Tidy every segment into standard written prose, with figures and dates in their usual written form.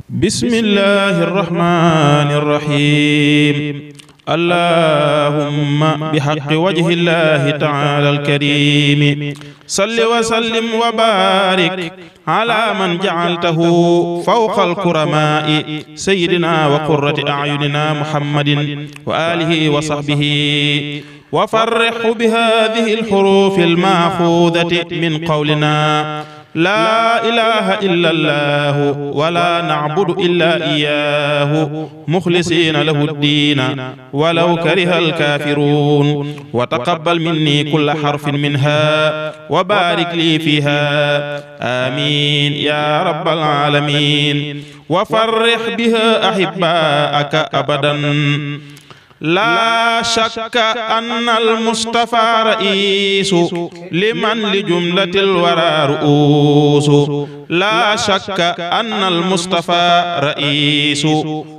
bismillahi irrahmani irrahim allahumma bihaqqi wajhillahi taala alkarimi salli wa sallim wa barik ala man jacaltahu fawqa alkuramai sayyidina wa qurrati acyunina muhammadin wa alihi wa sahbihi wa farrixhu bihadihi alxurufi almaxuudati min qawlina laa ilaaha illallahu wala na'budu illaa iyyaahu muxlisiina lahu ddiina walaw kariha alkaafiruun wa taqabbal minni kulla harfin minhaa wa baarik lii fiihaa amiin yaa rabbal aalamiin wa farrih bihaa ahibbaaka abadan laa shakka anna al-Mustafaa ra'iisu liman li jumlatil waraa ru'uusu laa shakka anna al-Mustafaa ra'iisu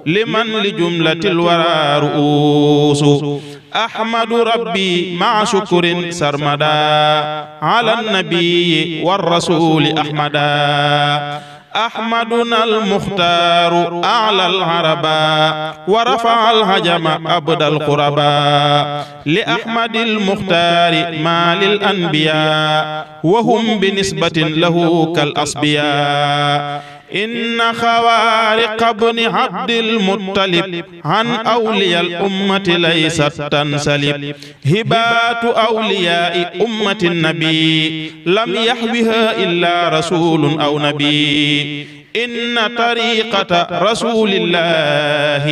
liman li jumlatil waraa ru'uusu ahmadu rabbi ma'a shukrin sarmadaa ala nabiyyi war rasuuli ahmadaa أحمدنا المختار أعلى العربا ورفع الهجم أبدى القربا لأحمد المختار ما للأنبياء وهم بنسبة له كالأصبياء إن خوارق ابن عبد المطلب عن أولياء الأمة ليست تنسلب هبات أولياء أمة النبي لم يحوها إلا رسول أو نبي إن طريقة رسول الله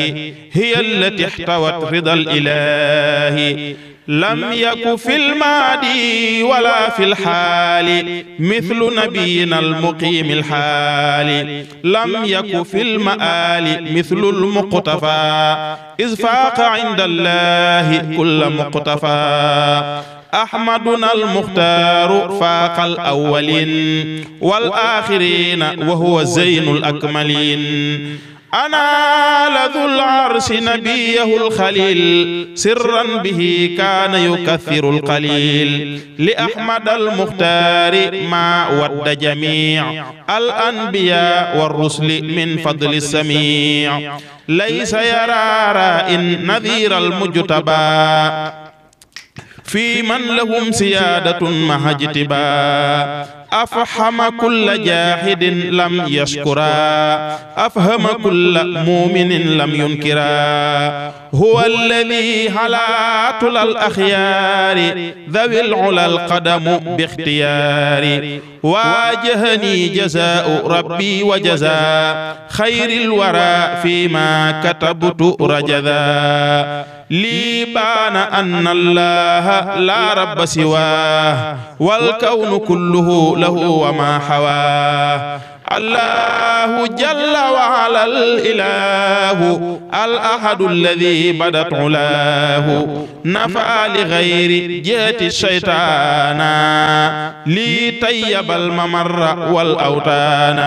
هي التي احتوت رضا الإله لم يك في الماضي ولا في الحال مثل نبينا المقيم الحال لم يك في المآل مثل المقتفى إذ فاق عند الله كل مقتفى أحمدنا المختار فاق الأولين والآخرين وهو زين الأكملين أنا ذو العرش نبيه الخليل سرا به كان يكثر القليل لأحمد المختار ما ود جميع الأنبياء والرسل من فضل السميع ليس يرى راء نذير المجتبى في من لهم سيادة مع اجتباء أفحم كل جاحد لم يشكرا أفهم كل مؤمن لم ينكرا هو الذي هلا طول الأخيار ذوي العلا القدم باختيار واجهني جزاء ربي وجزاء خير الورى فيما كتبت رجذا لي بان أن الله لا رب سواه والكون كله له وما حواه الله جل وعلا الإله الأحد الذي بدت علاه نفع لغير جهة الشيطان لي طيب الممر والأوطان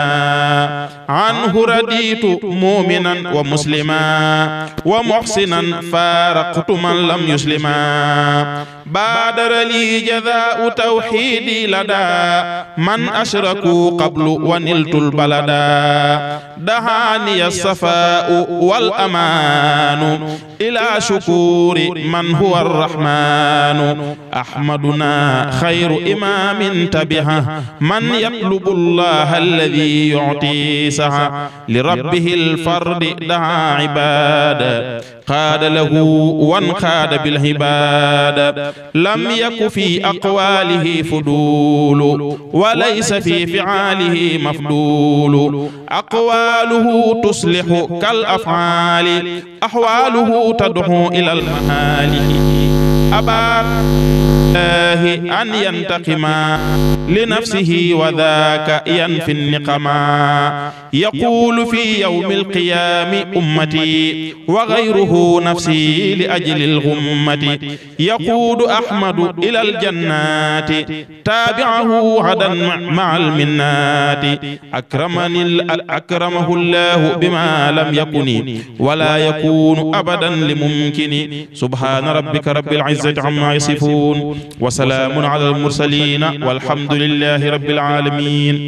عنه رديت مؤمنا ومسلما ومحسنا فارقت من لم يسلما بادر لي جزاء توحيدي لدى من أشركوا قبل ونلت البلدا دهاني الصفاء والأمان إلى شكور من هو الرحمن أحمدنا خير إمام تبعه من يطلب الله الذي يعطي سعى لربه الفرد دعا عبادا قاد له وانقاد بالعباد لم يك في أقواله فضول وليس في فعاله مفضول أقواله تصلح كالأفعال أحواله تدعو إلى المهالك أبى الله أن ينتقم لنفسه وذاك ينفي النقما يقول في يوم القيام أمتي وغيره نفسي لأجل الغمة يقود أحمد إلى الجنات تابعه غدا مع المنات أكرمه الله بما لم يكن ولا يكون أبدا لممكن سبحان ربك رب العزة عما يصفون وسلام على المرسلين والحمد لله رب العالمين.